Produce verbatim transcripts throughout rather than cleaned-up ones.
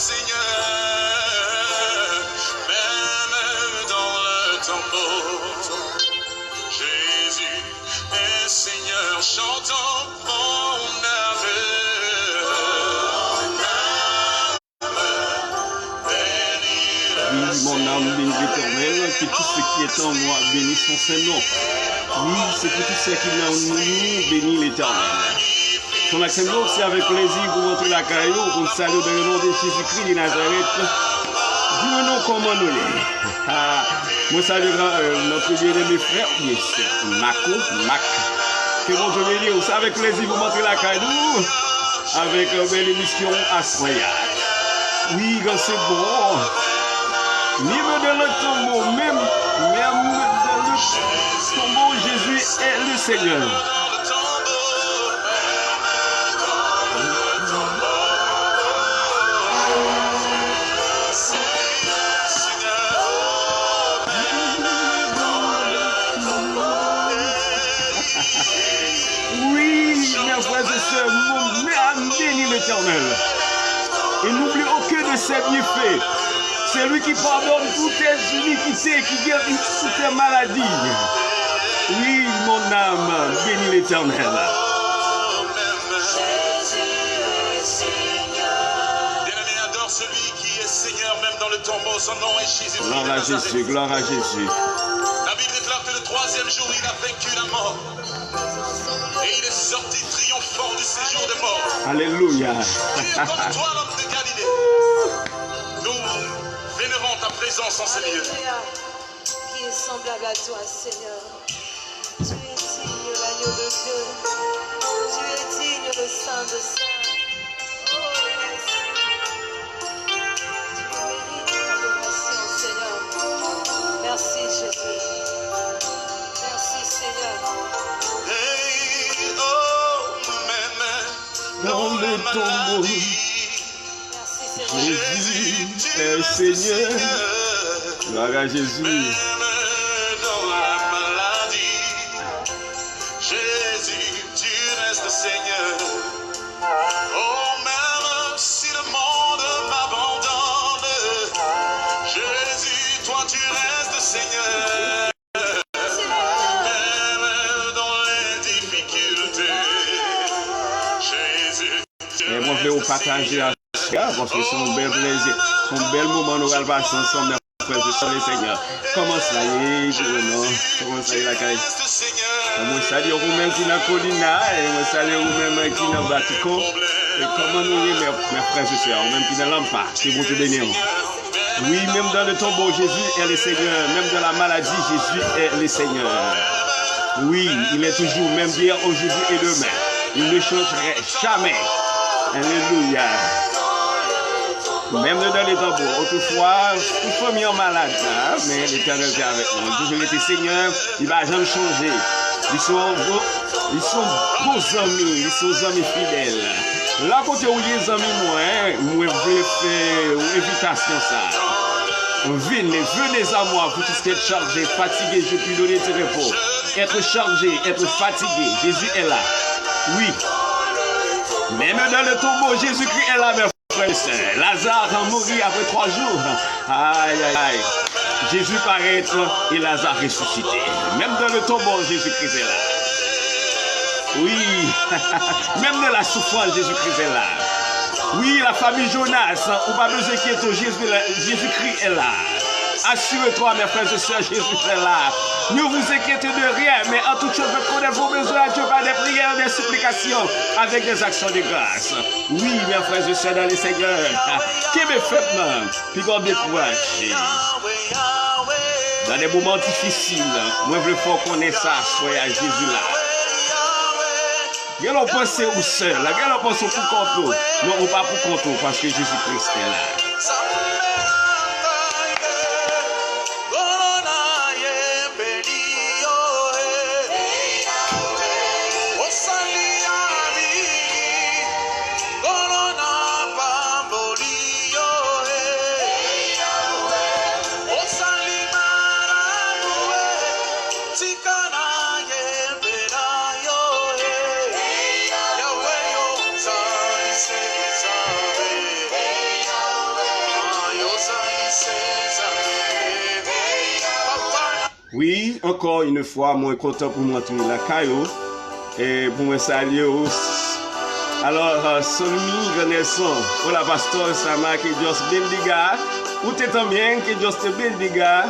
Seigneur, même dans le tombeau, Jésus est Seigneur, chantons mon âme. Wi, mon âme bénit l'Éternel, que tout ce qui est en moi bénisse son saint nom. Wi, se pou tout sa ki nan nou, beni Letènèl. Frè m ak sè m yo, se avèk plezi pou m antre lakay ou, pou m salye w dans le nom de Jésus-Christ de Nazareth. Di mwen non, kòman nou ye? Ah, mwen salye gran, euh, notre bien-aimé frère, bien sûr, Marco, Mac. Ke Bondye beni w. Se avèk plezi pou m antre lakay nou, avèk, euh, bèl emisyon aswè a. Wi, gran se bon. Ni mwen de lòt tonbo, menm, menm de lòt tonbo, Jésus est le Seigneur. Wi, mes frères et sœurs, mon âme bénit l'Éternel. Et n'oublie aucun de ses bienfaits. C'est lui qui pardonne toute iniquité, qui guérit toute maladie. Oui, mon âme, bénis l'Éternel. Bien-aimé, adore celui qui est Seigneur, même dans le tombeau. Son nom est Jésus-Christ de Nazareth. Gloire à Jésus, gloire à Jésus. La Bible déclare que le troisième jour, il a vaincu la mort. Et il est sorti triomphant du séjour des morts. Alléluia. Qui est comme toi, l'homme de Galilée? Nous vénérons ta présence en ce lieu. Alléluia. Qui est semblable à toi, Seigneur? Tu es digne, l'agneau de Dieu. Tu es digne, le Saint des Saints. Oh, merci. Tu mérites l'adoration, Seigneur. Merci, Jésus. Merci, Seigneur. Hey, oh, même dans le tombeau, Jésus est Seigneur. Gloire à Jésus. Même dans la maladie, Jésus, tu restes Seigneur. Oh, même si le monde m'abandonne, Jésus, toi tu restes Seigneur. Même dans les difficultés, Jésus, tu restes Seigneur. E mwen vle w pataje aswè a, paske se yon bèl plezi, se yon bèl moman nou pral pase ansanm. Frè, se le Seigneur. Kòman sa ye, Gouvènman? Kòman sa ye lakay? E mwen salye ou menm ki nan Kolina, e mwen salye ou menm ki nan Batikon. E kòman nou ye, mè, mè frè e sè, ou menm ki nan Lampa, ke Bondye beni w. Oui, même dans le tombeau, Jésus est le Seigneur. Même dans la maladie, Jésus est le Seigneur. Oui, il est toujours même hier, aujourd'hui et demain. Il ne changerait jamais. Alléluia. Menm nan dan letan bon, otrefwa, tout fanmi an malad la, men Letènèl te avèk nou. Li toujou rete Senyè, li pa janm chanje. Li se yon bon, li se yon bon zanmi, li se yon zanmi fidèl. La kote ou ye, zanmi mwen, mwen vle fè yon envitasyon sa. Venez, venez à moi, vous tous qui êtes chargés, fatigués, je puis donner du repos. Être chargé, être fatigué, Jésus est là. Oui. Même dans le tombeau, Jésus-Christ est là, mes frères et sœurs. Lazare a mouru après trois jours. Aïe, aïe, aïe. Jésus paraît et Lazare ressuscité. Même dans le tombeau, Jésus-Christ est là. Oui. Même dans la souffrance, Jésus-Christ est là. Oui, la famille Jonas, ou pa bezwen enkyete w, Jésus la, Jésus-Christ est là. Assure-toi, mes frères et sœurs, Jésus est là. Ne vous inquiétez de rien, mais en toute chose, faites connaître vos besoins à Dieu par des prières, des supplications, avec des actions de grâce. Wi, mes frères et sœurs dans le Seigneur, kenbe fèm nan, piga w dekouraje. Nan de moman difisil, mwen vle fè w konnen sa, frè a Jezi la. Gen lè w panse ou sèl, gen lè w panse w pou kont ou, men ou pa pou kont ou, paske Jezi Kris te la. Wi, ankò yon fwa, mwen kontan pou mwen antre lakay ou, e pou mwen salye ou. Alò, euh, Sonny Granelson, hola pastor, Sama, que Dios bendiga. Usted también, que Dios te bendiga.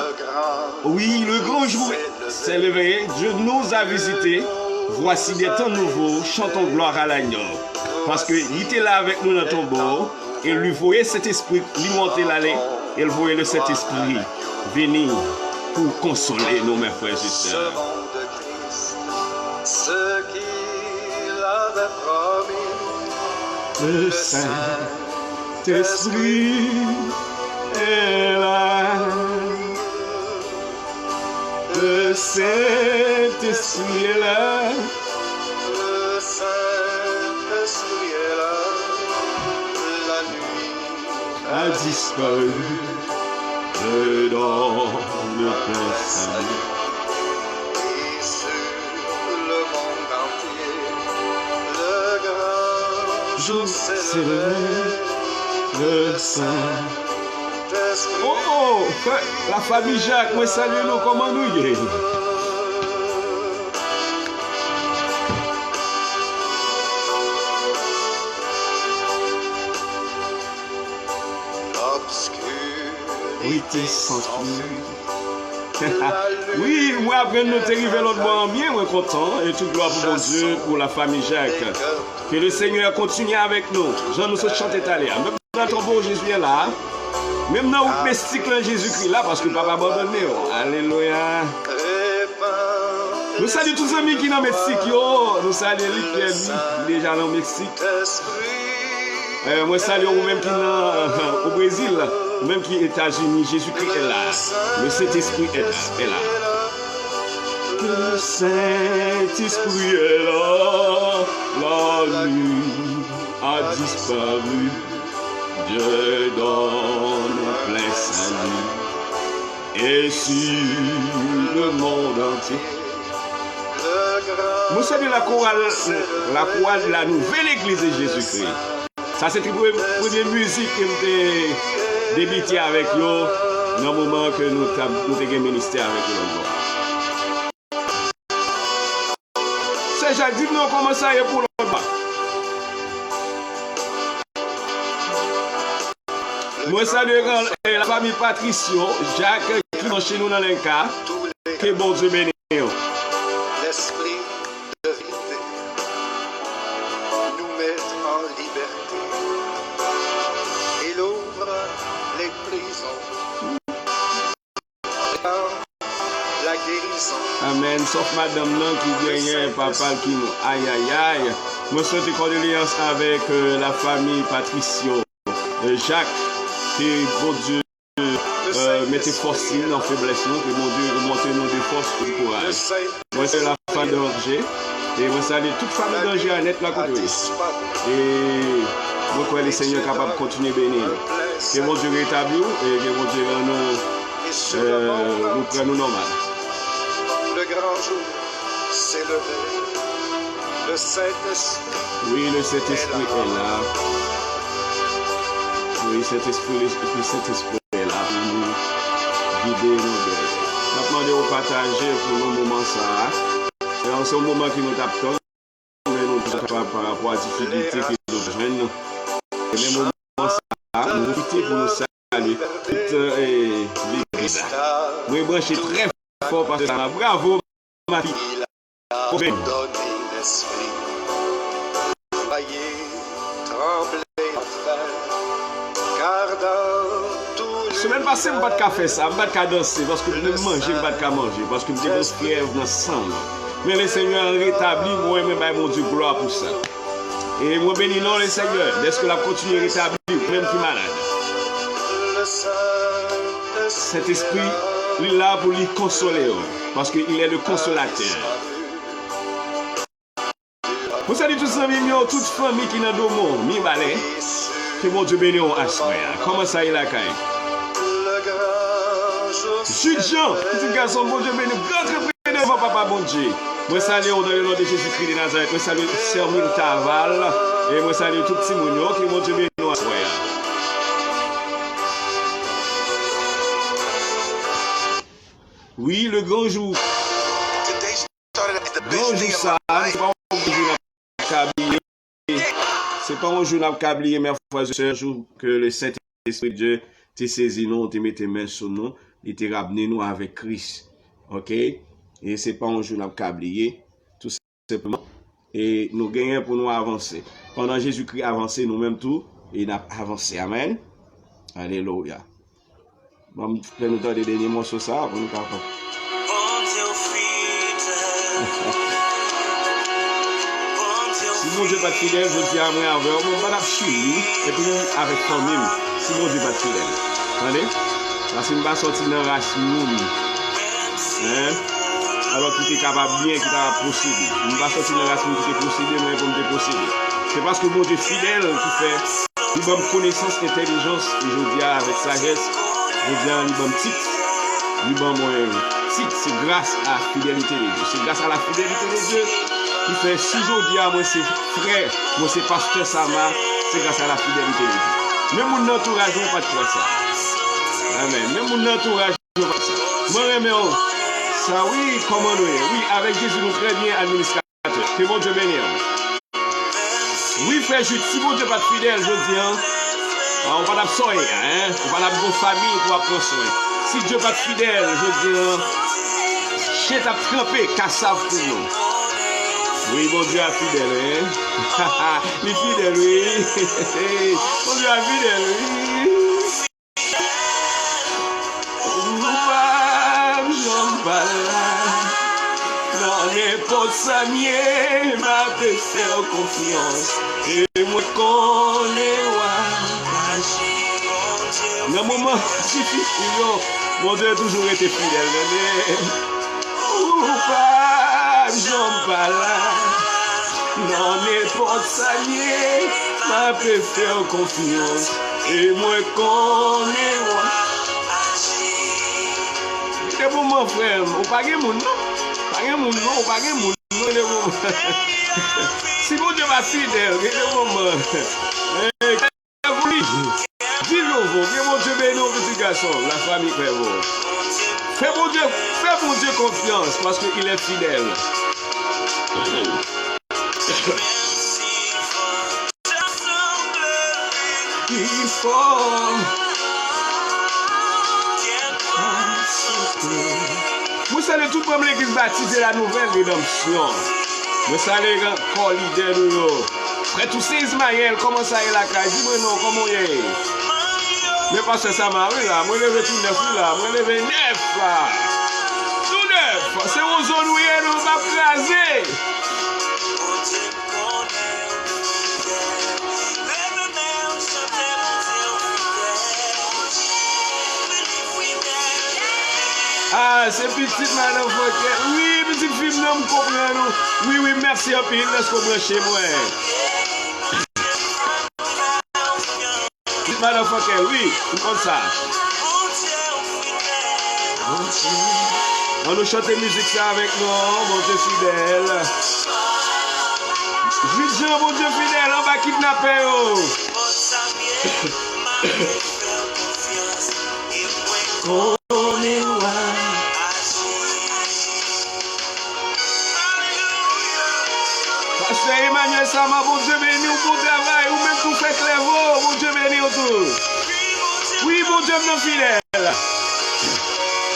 Oui, le grand jour s'est levé, Dieu nous a visités. Voici des temps nouveaux, chantons gloire à l'agneau. Paske li te la avèk nou nan tonbo, e li voye Sentespri, li monte l ale, e l voye le Sentespri vini pou konsole nou, mes frères et sœurs. Ce qu'il avait promis. Le Saint-Esprit est là. Le Saint-Esprit est là. Le Saint-Esprit est là. La nuit a disparu. Je donne plein salut. Et sur le monde entier, le grand jour s'est levé. Le Saint-Esprit. Oh, oh, frè, la famille Jacques, mwen salye nou, kòman nou ye? L'obscurité s'enfuit. Wi, mwen aprann nou te rive lòt bò an byen, mwen kontan. E tout glwa pou Bondye, pou la famille Jacques. Que le Seigneur continue avec nous. Jan nou sot chante talè a. Menm nan tonbo, Jezi la. Menm nan wout mestik lan, Jezikri la, paske papa abandone yo. Alelouya. Nou salye tout zanmi ki nan mestik yo. Nou salye li, Pierre Louis, ki deja nan mestik. Eh, mwen salye ou menm ki nan, o Brezil, ou menm ki Etazini, Jezikri est là. Le Saint-Esprit est là, est là. Le Saint-Esprit est là, la nuit a disparu. Dieu donne plein salut. Et si le monde entier. Mwen salye la chorale, la chorale de la Nouvelle Église de Jésus-Christ. Sa se te pre-, premye mizik ke m te debite avèk yo nan moman ke nou t ap, nou te gen ministè avèk yo lòt bò. Sè Jacques, di m non kòman sa ye pou lòt bò. Mwen salye gran, eh, la famille Patricio, Jacques, ki branche nou nan Lenka. Ke Bondye beni yo. L'esprit de vérité nous met en liberté. Il ouvre les prisons. Amèn. Sòf madanm nan ki genyen papa l ki mò. Ayayay. Mwen swete kondoleyans avèk, euh, la famille Patricio, euh, Jacques. Ke Bondye, euh, mete fòs li nan feblès nou. Ke Bondye montre nou de fòs e kouraj. Mwen se la famille Danger. E mwen salye tout famille Danger a nèt la kote w ye. E mwen kwè le Senyè kapab kontinye beni nou. Ke Bondye retabli w e ke Bondye rann nou, euh, nou pran nou nòmal. Le grand jour s'est levé. Le Saint-Esprit. Oui, le Saint-Esprit est là. Oui, Saint-Esprit, le, le Saint-Esprit est là pou nou gide nou. N ap mande w pataje pou nou moman sa a. Se yon, se yon moman ke nou t ap tann. Men nou toujou kapab pa rapò a difikilte ke nou jwenn. E men moman sa a, nou pwofite pou nou salye tout, eh, legliz la. Mwen branche trè fò, pastè Sama. Bravo, Mati. Omen. Semèn pase, m pa t ka fè sa, m pa t ka danse, paske m menm manje, m pa t ka manje, paske m te gen fyèv nan san m. Men le Senyè retabli mwen, mwen bay Bondye glwa pou sa. E mwen beni non le Senyè, dèske l ap kontinye retabli ou menm ki malad. Sentespri, li la pou li konsole w, paske il est le consolateur. Mwen salye tout zanmi m yo, tout fanmi ki nan Domon, Mibalè. Ke Bondye beni w aswè a. Kòman sa ye lakay? Jude Jean, pitit gason, Bondye beni w. Gran antreprenè devan Papa Bondye. Mwen salye w dans le nom de Jésus-Christ de Nazareth. Mwen salye Sermil Taval. E mwen salye tout timoun yo. Ke Bondye beni w aswè a. Wi, le gran jou. Gran jou sa, se pa yon gran jou n ap ka bliye. Se pa yon jou n ap ka bliye, mes frères et sœurs, jou ke le Saint-Esprit de Dieu te sezi nou, te mete men sou nou, li te ramne nou avèk Kris. Oke? E se pa yon jou n ap ka bliye. Senpleman, e nou genyen pou nou avanse. Pandan Jezikri avanse, nou menm tou, e n ap avanse. Amèn. Alelouya. Ban m fè nou tande dènye mòso sa a pou nou ka konprann. Si Bondye pa t fidèl, jodi a mwen avè w, mwen pa t ap swiv li, epi avèk fanmi m, si Bondye pa t fidèl. Tande? Paske m pa sòti nan ras moun. Hein? Alò ki te kapab byen, ki ta posede. M pa sòti nan ras moun ki te posede, mwen pou m te posede. Se paske Bondye fidèl ki fè li ban m konesans, entèlijans, e jodi a avèk sajès, jodi a li ban m tit, li ban mwen tit, se gras a fidelite de Dye. Se gras a la fidelite de Dye ki fè si jodi a mwen se frè, mwen se pastè Sama, se gras a la fidelite de Dye. Menm moun nan antouraj mwen pa t kwè sa. Amèn. Menm moun nan antouraj Mwen renmen w. Sa wi, kòman nou ye? Wi, avèk Jezi nou trè byen, administratè. Ke Bondye beni w. Wi, frè Jid, si Bondye pa t fidèl jodi a, a, ou pa t ap sa w ye a, en? Ou pa t ap gon fanmi pou w ap pran swen. Si Dye pa t fidèl jodi a, chen t ap tranpe kasav pou nou. Wi, Bondye a fidèl, en? Li fidèl, wi. Bondye a fidèl, wi. Ou p ap janm pa la. Nan nenpòt sa m ye, m ape fè w konfyans. E mwen konnen w ap aji. Nan moman difisil yo, Bondye toujou rete fidèl, tande. Ou p ap janm pa la. Nan nenpòt sa l ye, m ape fè w konfyans. E mwen konnen w ap aji. Kite pou mwen, frè m. Ou pa gen moun, non. Pa gen moun, non. Ou pa gen moun, non. Kite pou mwen. Si Bondye pa fidèl, kite pou mwen. Di nouvo, ke Bondye beni w, pitit gason, la famille Clairvaux. Fè Bondye, fè Bondye konfyans, paske il est fidèle. Ki fò. Mwen salye tout manm legliz batize la nouvèl redanmsyon. Mwen salye kò lidè nou yo. Frè Toussaint Ismaël, kòman sa ye lakay? Di mwen non, kòman w ye? Men pastè Sama wi la, mwen leve tou nèf wi la, mwen leve nèf la. Tou nèf, se yon zòn nou ye, nou p ap kraze. Ah, se pitit madan Fòkè. Wi, pitit fi m nan, m konprann ou. Wi, wi, mèsi anpil dèske w branche mwen. Pitit madan Fòkè, wi, m konn sa. An nou chante mizik sa avèk nou, Bondye fidèl. Jid Jan, Bondye fidèl, anba kidnapè yo. Konnen w ap aji. Pastè Emmanuel Sama, Bondye beni w, bon travay. Ou menm tou, frè Clairvaux, Bondye beni w tou. Wi, Bondye m nan fidèl.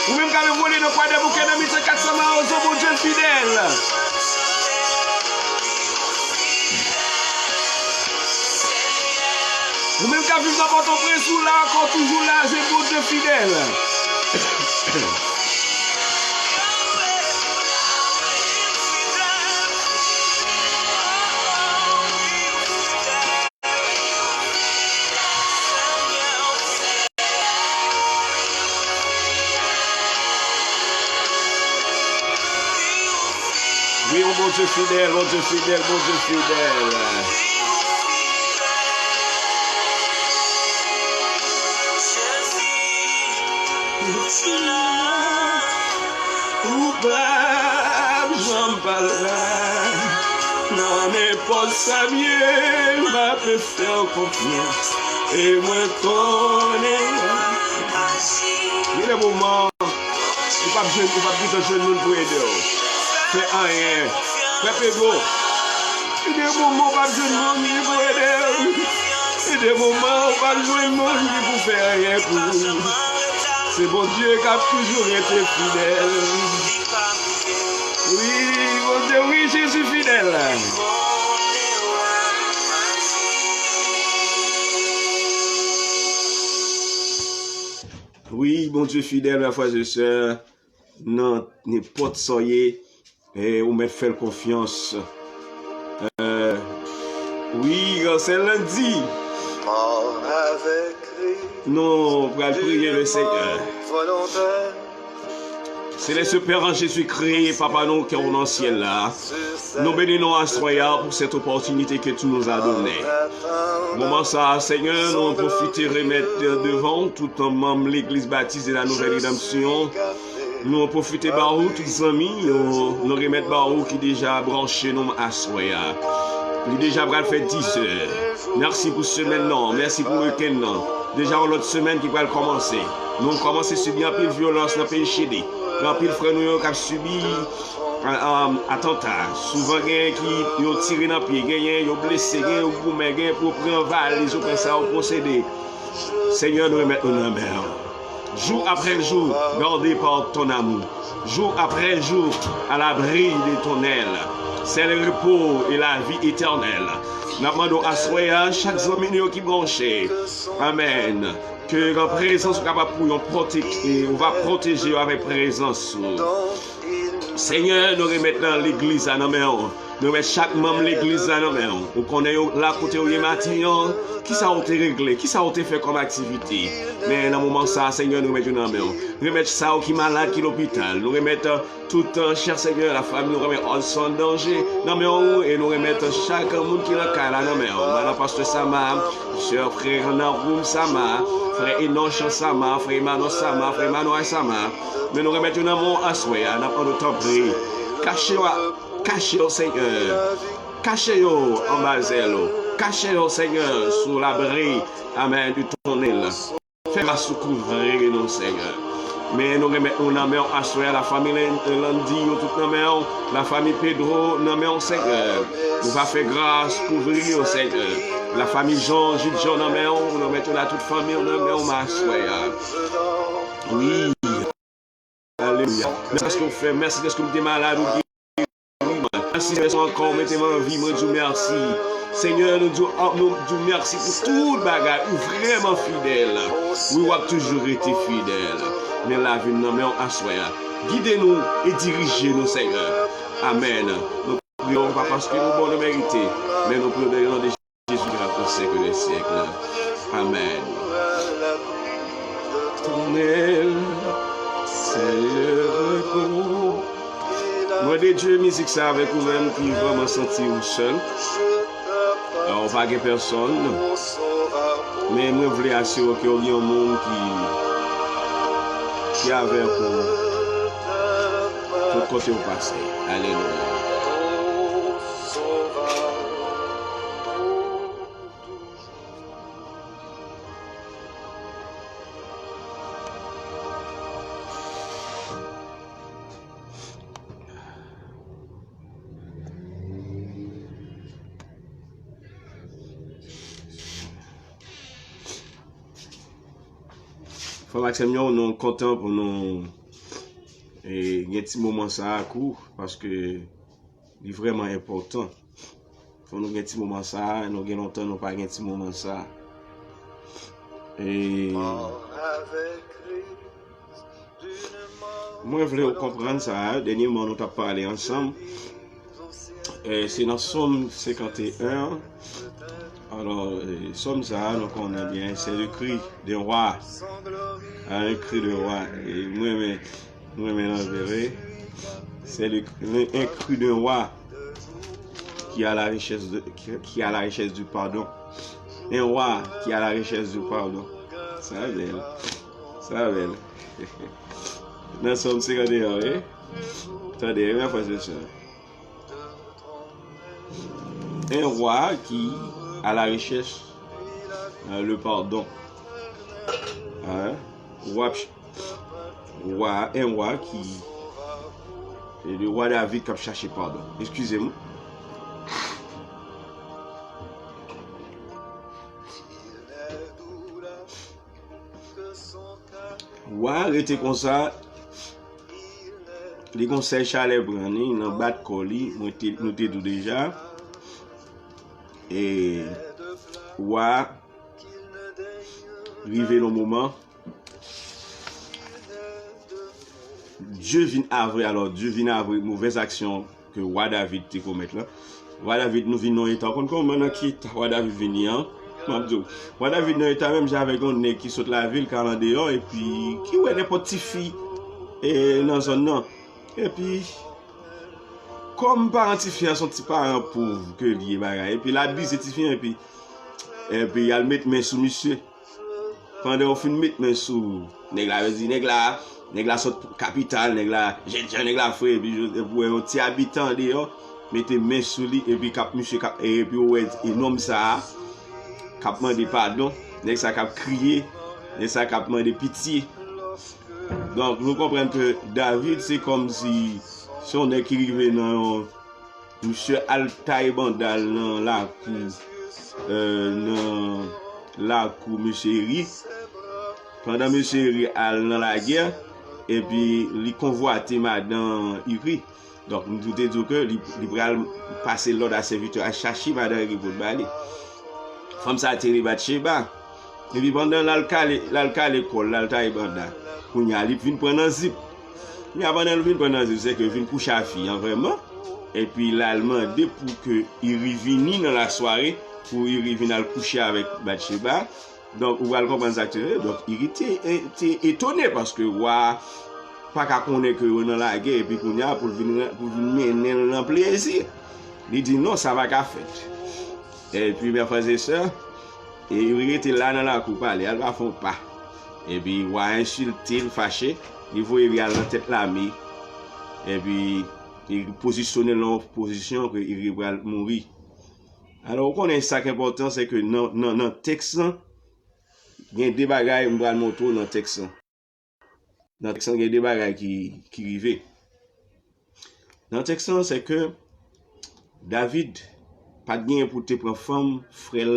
Ou menm k ap evoliye nan Kwadèboukè, nan mitan kat san mawozo, Bondye fidèl. Ou menm k ap viv nan Pòtoprens, ou la ankò, toujou la, se Bondye fidèl. Wi, yon Bondye fidèl, Bondye fidèl, Bondye fidèl. Ou p ap janm pa la. Nan nenpòt sa m ye, m ape fè w konfyans. E mwen konnen. Gen de moman, Ou p ap jwenn, ou p ap gentan jwenn moun pou ede w. Fè anyen. Frè Pedro, gen de moman ou p ap jwenn moun ki pou ede w. Gen de moman ou p ap jwenn moun ki pou fè anyen pou ou. Se Bondye k ap toujou rete fidèl. Wi, Bondye, wi, Jezi fidèl. Wi, Bondye fidèl, mes frères et sœurs, nan nenpòt sa w ye, e ou mèt fè l konfyans. Eh, wi, Ransèl Landy. Nou pral priye le Senyè. Selès Pè an Jezikri, Papa nou ki nan syèl la, nou beni nou aswè a pou sèt opòtinite ke tu nous as donné. Moman sa a, Senyè, nou pwofite remèt devan w tout manm Legliz Batis de la Nouvelle Rédemption. Nou pwofite ba ou tout zanmi yo, nou remèt ba ou ki deja branche nou aswè a. Li deja pral fè dizè. Mèsi pou semèn nan, mèsi pou wikenn nan. Deja yon lòt semèn ki pral kòmanse. Nou kòmanse sibi anpil vyolans nan peyi Chili. Gen anpil frè nou yo k ap sibi, a, a, atanta. Souvan genyen ki yo tire nan pye, genyen yo blese, genyen yo goumen, genyen pou yo pran valiz, yo pran sa yo posede. Senyè, nou remèt nou nan men w. Jour après jour, gardés par ton amour. Jour après jour, à l'abri de ton aile. C'est le repos et la vie éternelle. N ap mande w aswè a, chak zanmi nou yo ki branche. Amèn. Ke nan prezans ou kapab pou yon pwote-, e ou va pwoteje yo avèk prezans ou. Senyè, nou remèt nan legliz la nan men w. Nou remèt chak manm legliz la nan men w. Ou konnen yo la kote yo ye maten an. Kisa ou te regle? Kisa ou te fè kòm aktivite? Men nan moman sa a, Senyè, nou remèt yo nan men w. Remèt sa yo ki malad, ki lopital. Nou remèt, euh, tout, euh, chè Senyè, lafanmi nou remèt Hudson Danger nan men w. E nou remèt chak moun ki nan kay la nan men w. Madan Pastè Sama, sè frè Naroum Sama, frè Enoch Sama, frè Emmanuel Sama, frè Emmanuel Sama. Men nou remèt yo nan men w aswè a, n ap mande w tanpri. Kache yo, kache yo, Senyè. Kache yo anba zèl ou. Kache yo, Senyè, sou labri, amèn, de ton aile. Fè mas ou kouvri nou, Senyè. Men nou remèt nou nan men w aswè a, lafanmi Len-, Landy yo tout nan men w, lafanmi Pedro nan men w, Senyè. Ou va fè gras kouvri yo, Senyè. Lafanmi Jean, Jude Jean nan men w, nou remèt yo la tout fanmi w nan men w aswè a. Wi. Alelouya. Mèsi paske w fè, mèsi paske m te malad, ou geri mwen. Mèsi, mèsi ankò, ou mete m an vi, mwen di w mèsi. Senyè, nou di w, nou di w mèsi pou tout bagay, ou vrèman fidèl. Wi, w ap toujou rete fidèl. Men lavi m nan men w aswè a. Gide nou e dirije nou, Senyè. Amèn. Nou priye w, pa paske nou bon, nou merite, men nou priye w nan non de Jezi ki viv pou syèk dè syèk. Amèn. Éternel, c'est le repos. Mwen dedye mizik sa avèk ou menm ki vrèman santi ou sèl. Ou pa gen pèsonn. Men mwen vle asire w ke w gen yon moun ki, ki avèk ou tout kote w pase. Alelouya. Frè m ak sè m yo, nou kontan pou nou, e, gen ti moman sa a ak ou, paske li vrèman enpòtan. Fò nou gen ti moman sa a, nou gen lontan nou pa gen ti moman sa a. E mwen vle w konprann sa a, dènyèman nou t ap pale ansanm, e, se nan Sòm senkanteyen an. Alò, e, Sòm sa a, nou konnen byen, c'est le cri d'un roi. Un cri de roi. E mwen, mwen, Mwen renmen l anpil, wi. C'est le, le, un cri d'un roi qui a la richesse de, qui, qui a la richesse du pardon. Un roi qui a la richesse du pardon. Sa bèl. Sa bèl. Nan Sòm senkanteyen an, wi. Tande, wi, frè e sè. Un roi qui a la richesse, euh, le pardon. Hein? W ap ch-, Wa, en wa ki, e le wa David k ap chache padon. Eskize m. Wa rete konsa, li gon sèl chalè pran li nan bat kò li, mwen te, nou te di w deja. E wa rive nan moman, Dye vin avwe, alò, Dye vin avwe movèz aksyon ke wa David te komèt la. Wa David, nou vin nan eta, w konn kòman nan ki eta wa David vini an? M ap di w, wa David nan eta menm jan avèk yon nèg ki sot lavil, k al andeyò, epi ki wè nenpòt tifi, e, nan zòn nan. Epi, kòm paran tifi an se yon ti paran pòv ke li ye bagay, epi l abize tifi an, epi, epi y al met men sou misye. Pandan yo fin met men sou nèg la, yo di, nèg la, nèg la sot kapital, nèg la jènjan, nèg la fre, epi yo, epi w wè yon ti abitan andeyò mete men sou li, epi k ap, misye k ap, epi w wè, e, nonm sa a k ap mande padon, nèg sa k ap kriye, nèg sa k ap mande pitye. Donk, nou konprann ke David, se kòmsi se yon nèg ki rive nan yon, misye al taye banda l nan lakou, e, nan lakou mesye Iri. Pandan mesye Iri al nan lagè, epi li konvwate madan Iri. Donk, m te di w ke li, li pral pase lòd a sèvitè a chache madan Iri pou l ba li. Fanm sa a te rele Batcheba. Epi pandan l al kale, l al kale kò l, l al taye banda. Kounye a, li vin pran nan zip. Kounye a, pandan l vin pran nan zip, se ke vin kouche a fi an vrèman. Epi l al mande pou ke Iri vini nan lasware, pou Iri vin al kouche avèk Batcheba. Donk, ou pral konprann sa k te rive. Donk, Iri te, e, te etone paske wa pa ka konnen ke yo nan lagè, epi kounye a, pou l vin, pou l vin mennen l nan plezi. Li di, non, sa pa ka fèt. Epi, mè frè e sè, e Iri rete la nan lakou palè a, l pa fè yon pa. Epi, wa ensilte l, fache, li voye Iri al nan tèt lame. Epi, li pozisyone l nan yon pozisyon ke Iri pral mouri. Alò, ou konnen sa k enpòtan, se ke nan, nan, nan tèks lan, gen de bagay m pral montre w nan tèks lan. Nan tèks lan, gen de bagay ki, ki rive. Nan tèks lan, se ke David pa t genyen pou te pran fanm frè l,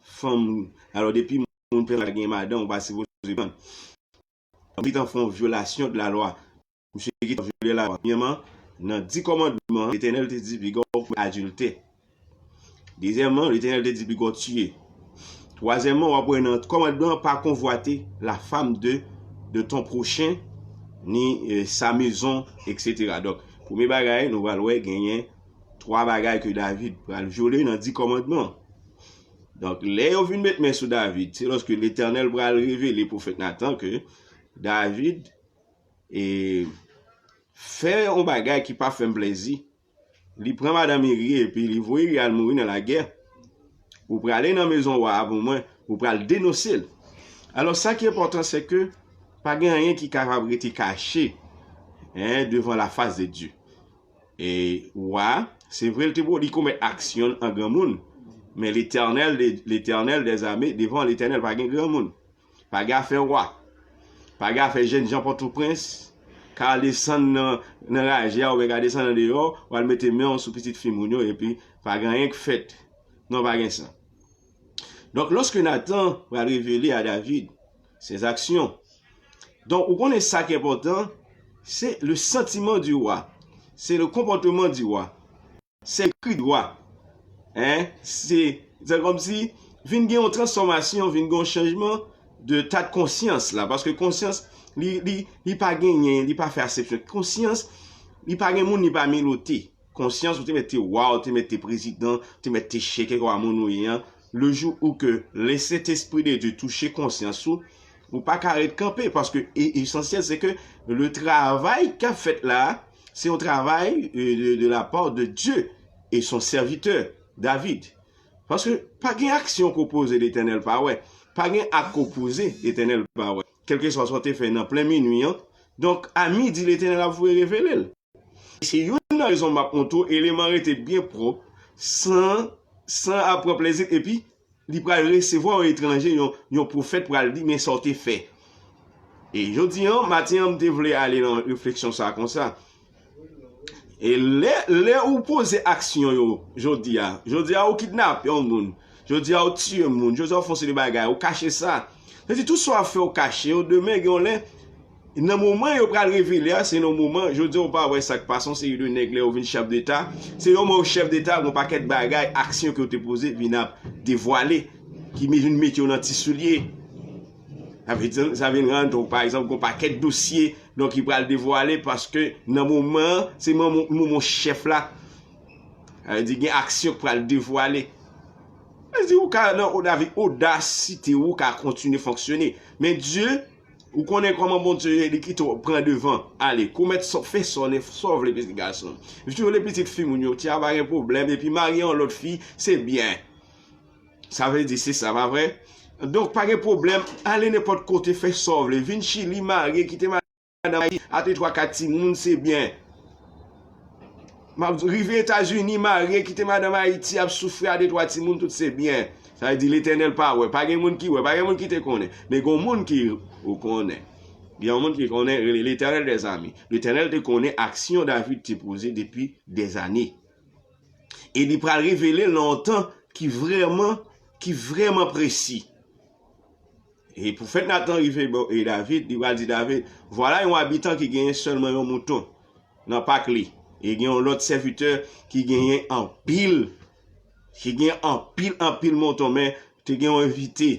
fanm. Alò, depi moun frè l pa t genyen madanm, ou pa sipoze pran. Li t an fè yon vyolasyon de la lwa. Misye gentan vyole lalwa. Premyèman, nan di kòmandman, Letènèl te di piga w komèt adiltè. Dezyèmman, Letènèl te di piga w tiye. Twazyèmman, w ap wè nan kòmandman, pa konvwate la femme de, de ton prochain, ni, euh, sa maison, et cetera. Donk, premye bagay, nou pral wè genyen twa bagay ke David pral vyole nan di kòmandman. Donk, lè yo vin met men sou David, se lòske Letènèl pral revele pwofèt Natan ke David e fè yon bagay ki pa fè m plezi. Li pran madanm Iri epi li voye Iri al mouri nan lagè. Ou prale nan mezon wa a pou mwen, ou pral denonse l. Alò, sa ki enpòtan, se ke pa gen anyen ki kapab rete kache, en, devan la face de Dieu. E wa, se vre, l te, li komèt aksyon an granmoun, men Letènèl, Letènèl dè zame, devan Letènèl pa gen granmoun. Pa gen afè wa. Pa gen afè jènjan Pòtoprens ka desann nan, nan raje a, oubyen ka desann andeyò, w al mete men w sou pitit fi moun yo, epi pa gen anyen k fèt. Non, pa gen sa. Donk, lòske Natan pral revele a David ses actions, donk, ou konnen sa ki enpòtan, se le sentiment du roi, se le comportement du roi. Se kri dwa. En, se, se kòmsi vin gen yon transfòmasyon, vin gen yon chanjman de ta de konsyans la. Paske konsyans, li, li, li pa genyen, li pa fè asepsyon. Konsyans, li pa gen moun, li pa milote. Konsyans, ou te mèt te wa, ou te mèt te prezidan, ou te mèt te chèf, kèlkeswa moun ou ye an. Le jou ou ke le Sentespri de Dye touche konsyans ou, ou pa ka ret kanpe, paske e, esansyèl, se ke le travay k ap fèt la, se yon travay, euh, de, de la part de Dieu et son serviteur, David. Paske pa gen aksyon k opoze Letènèl pa wè. Pa gen ak k opoze Letènèl pa wè. Kèlkeswa sa w te fè nan plen minui an. Donk, a midi, Letènèl ap voye revele l. Se youn nan rezon m ap montre w, eleman rete byen pwòp, san, san ap pran plezi, epi li pral resevwa yon etranje, yon, yon pwofèt pral di, men sa w te fè. E jodi an, maten an, m te vle ale nan refleksyon sa konsa. E lè, lè ou poze aksyon yo, jodi a, jodi a ou kidnape yon moun, jodi a ou tiye moun, jodi a ou fè yon seri de bagay, ou kache sa. Se di tout sa w ap fè ou kache yo, demen gen yon lè, nan moman yo pral revele a, se nan moman, jodi a ou pa wè sa k pase, yon seri de nèg lè yo vin chèf deta, se yon moman yo chèf deta, yon pakèt bagay, aksyon ke yo te poze vin ap devwale, ki vin mete yo nan ti soulye. Sa vle di, sa vin rann, donk, pa egzanp, gon pakèt dosye, donk, ki pral devwale, paske nan moman an, se moman, moman chèf la, sa vle di, gen aksyon k pral devwale. Sa vle di, ou ka nan odasite, ou ka kontinye fonksyone. Men Dye, ou konnen kòman Bondye ye, li kite w pran devan. Ale, komèt sa, fè sa w vle, pitit gason. Vole pitit fi moun yo, ti a pa gen pwoblèm, epi marye yon lòt fi, se byen. Sa vle di se sa, pa vre? Donk, pa gen pwoblèm, ale nenpòt kote, fè sa w vle. Vin Chili, marye, kite madanm Ayiti, a de twa kat timoun, se byen. M ap rive Etazini, marye, kite madanm Ayiti, ap soufri a de twa timoun, tout se byen. Sa vle di Letènèl pa wè. Pa gen moun ki wè, pa gen moun ki te konnen. Men gen moun ki ou konnen. Gen yon moun ki konnen, rele Letènèl dèzame. Letènèl te konnen aksyon David te poze depi dèzane. E li pral revele l nan yon tan ki vrèman, ki vrèman presi. E pwofèt Natan rive bò, e David, li pral di David, vwala yon abitan ki genyen sèlman yon mouton nan pak li. E gen yon lòt sèvitè ki genyen anpil, ki gen anpil, anpil mouton, men te gen yon envite.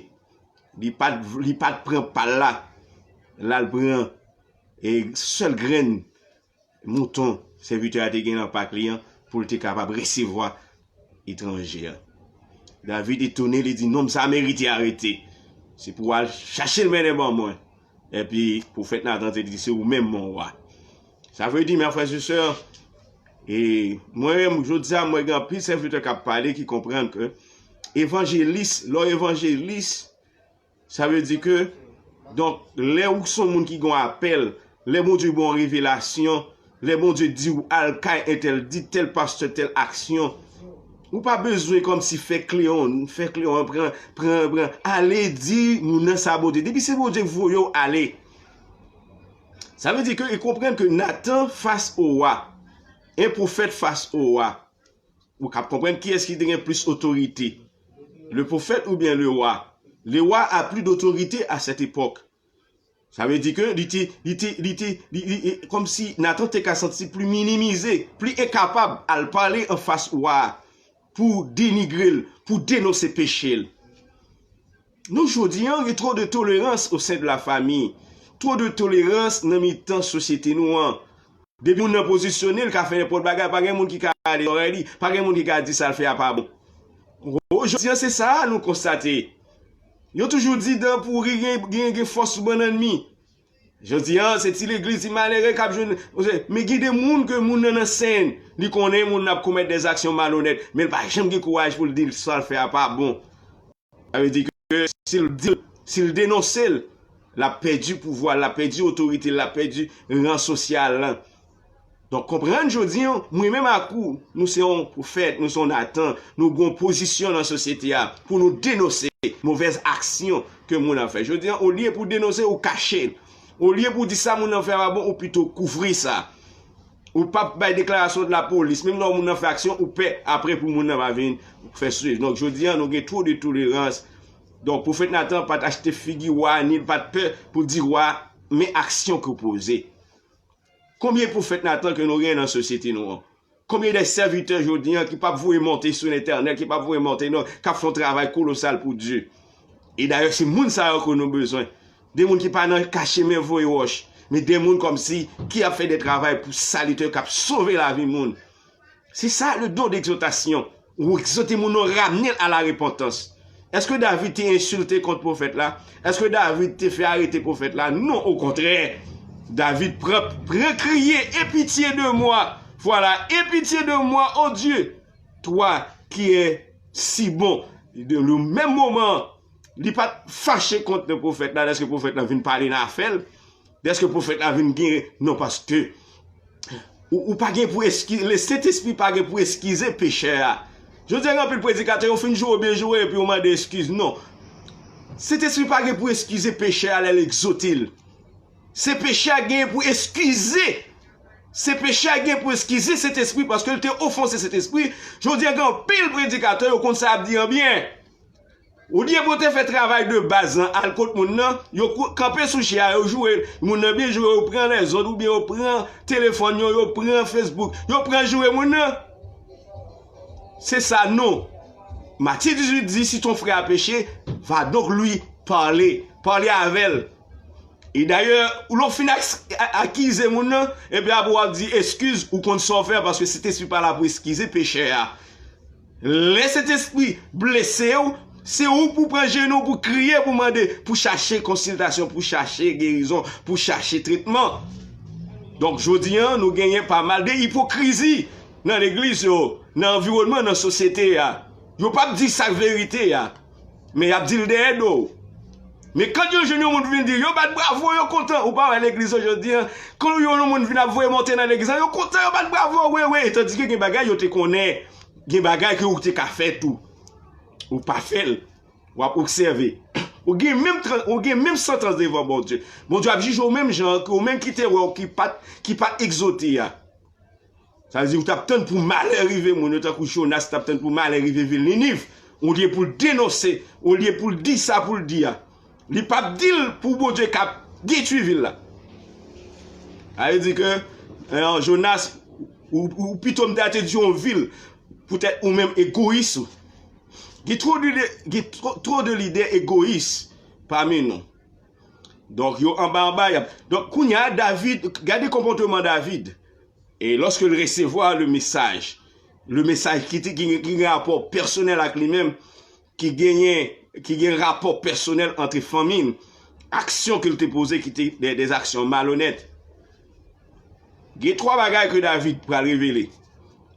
Li pa t, li pa t pran pa l la. L al pran, e sèl grenn mouton sèvitè a te gen nan pak li an pou l te kapab resevwa etranje a. David etone, li di, nonm sa merite arete. Se pou w al chache l mennen ban mwen. Epi pwofèt Natan te di, se ou menm, mon wa. Sa vle di, mes frères et sœurs, e mwen menm, jodi a, mwen gen anpil sèvitè k ap pale ki konprann ke evanjelis, lè w evanjelis, sa vle di ke, donk, lè ou se yon moun ki gen yon apèl, lè Bondye ba w yon revelasyon, lè Bondye di w al kay entèl, di tèl pastè tèl aksyon, ou pa bezwen kòmsi fè kleyon, fè kleyon, pran, pran, pran, ale di moun nan sa Bondye. Depi se Bondye k voye w, ale. Sa vle di ke, e konprann ke Natan fas o wa, en pwofèt fas o wa. Ou kab konprann kiyès ki te gen plis otorite. Le prophète oubyen le roi? Le roi a plus d'autorité à cette époque. Sa vle di ke li te, li te, li te, li, li, li, kòmsi Natan te ka santi pli minimize, pli enkapab al pale anfas wa a pou denigre l, pou denonse peche l. Nou jodi an, gen twò de tolerans au sein de la famille. Twò de tolerans nan mitan sosyete nou an. Depi moun nan pozisyone, l ka fè nenpòt bagay, pa gen moun ki ka ale zòrèy li, pa gen moun ki ka di sa l fè a pa bon. Jodi an, se sa a nou konstate. Yo toujou di dan pouri gen, gen, gen fòs sou bannann mi. Jodi an, se ti legliz, ti malere k ap jwenn. Men gen de moun ke moun nan nan sèn, li konnen moun nan ap komèt dèzaksyon malonèt, men l pa janm gen kouraj pou l di l sa l fè a pa bon. Sa vle di ke si l di, si l denonse l, l ap pèdi pouvwa l, l ap pèdi otorite l, l ap pèdi ran sosyal lan. Donk, konprann jodi an, mwen menm ak ou, nou se yon pwofèt, nou se yon Natan, nou gen yon pozisyon nan sosyete a pou nou denonse movèz aksyon ke moun nan fè. Jodi an, olye pou denonse, ou kache l. Olye pou di sa moun nan fè a pa bon, ou pito kouvri sa. Ou p ap bay deklarasyon de lapolis. Menm lè yon moun nan fè aksyon, ou pè apre pou moun nan pa vin fè swiv. Donk, jodi an, nou gen twò de tolerans. Donk, pwofèt Natan pa t achte figi wa, ni l pa t pè pou di wa, men aksyon ke w poze. Konbyen pwofèt Natan ke nou gen nan sosyete nou an? Konbyen de sèvitè jodi an ki p ap voye monte sou entènèt, ki p ap voye monte non, k ap fè yon travay kolosal pou Dye? E dayè, se moun sa yo ke nou bezwen. De moun ki pa nan kache men voye wòch, men de moun kòmsi ki ap fè de travay pou salitè, k ap sove lavi moun. Se sa, le don d'exhortation. Ou egzòte moun nan, ramenn l a la repantans. Èske David te ensilte kont pwofèt la? Èske David te fè arete pwofèt la? Non, okontrè. David pran, pran kriye, aie pitié de moi. Voilà, aie pitié de moi, ô Dieu, toi qui es si bon. De le menm moman, li pa t fache kont pwofèt la, dèske pwofèt la vin pale nan afè l, dèske pwofèt la vin gen, non, paske ou, ou pa gen pou eskize, le Sentespri pa gen pou eskize pechè a. Jodi a, gen anpil predikatè, yo fin joure, byen joure, epi yo mande eskiz. Non. Sentespri pa gen pou eskize pechè a lè l egzòte l. Se peche a genyen pou eskize. Se peche a genyen pou eskize Sentespri paske l te ofanse Sentespri. Jodi a gen anpil predikatè yo konn sa y ap di an byen. Olye pou te fè travay de baz lan, al kot moun nan, yo kanpe sou chè a, yo joure moun nan byen joure, yo pran lèzòd oubyen yo pran telefòn yo, yo pran Facebook, yo pran joure moun nan. Se sa non. Matye dizuit di, si ton frè a peche, va donk li pale, pale avè l. E dayè, lè w fin akize moun nan, epi apre w ap di eskiz, ou konn sa w fè, paske Sentespri pa la pou eskize pechè a. Lè Sentespri blese w, se ou pou pran jenou, pou kriye, pou mande, pou chache konsiltasyon, pou chache gerizon, pou chache tretman. Donk, jodi a, nou genyen pa mal de ipokrizi nan legliz yo, nan anviwònman, nan sosyete a. Yo p ap di sa k verite a, men y ap di l dèyè do w. Men kan yo jwenn yon moun vin di, yo bat bravo, yo kontan. Ou pa wè legliz yo jodi a, kan yo yon moun vin ap voye monte nan legliz la, yo kontan, yo bat bravo, wi, wi. Tandike gen bagay yo te konnen, gen bagay ke ou te ka fè tou. Ou pa fè l. W ap obsève. Ou gen menm, ou gen menm santans devan Bondye. Bondye ap jije w menm jan ke ou menm ki te wè w ki pa t, ki pa t egzote a. Sa vle di ou t ap tann pou malè rive moun yo, tankou Jonas t ap tann pou malè rive vil Niniv. Olye pou l denonse, olye pou l di sa pou l di a. Li p ap di l pou Bondye k ap detwi vil la. Sa vle di ke, eh, Jonas, ou, ou pito m ta te di yon vil, poutèt ou menm egoyis ou. Gen twò de, gen twò, twò de lidè egoyis pami nou. Donk, yo anba anba, y ap, donk, kounye a, David, gade konpòteman David. E lòske l resevwa le mesaj, le mesaj ki te, ki, ki gen rapò pèsonèl ak li menm, ki genyen, ki gen rapò pèsonèl ant fanmi l, aksyon ke l te poze ki te de, de aksyon malonèt. Gen twa bagay ke David pral revele.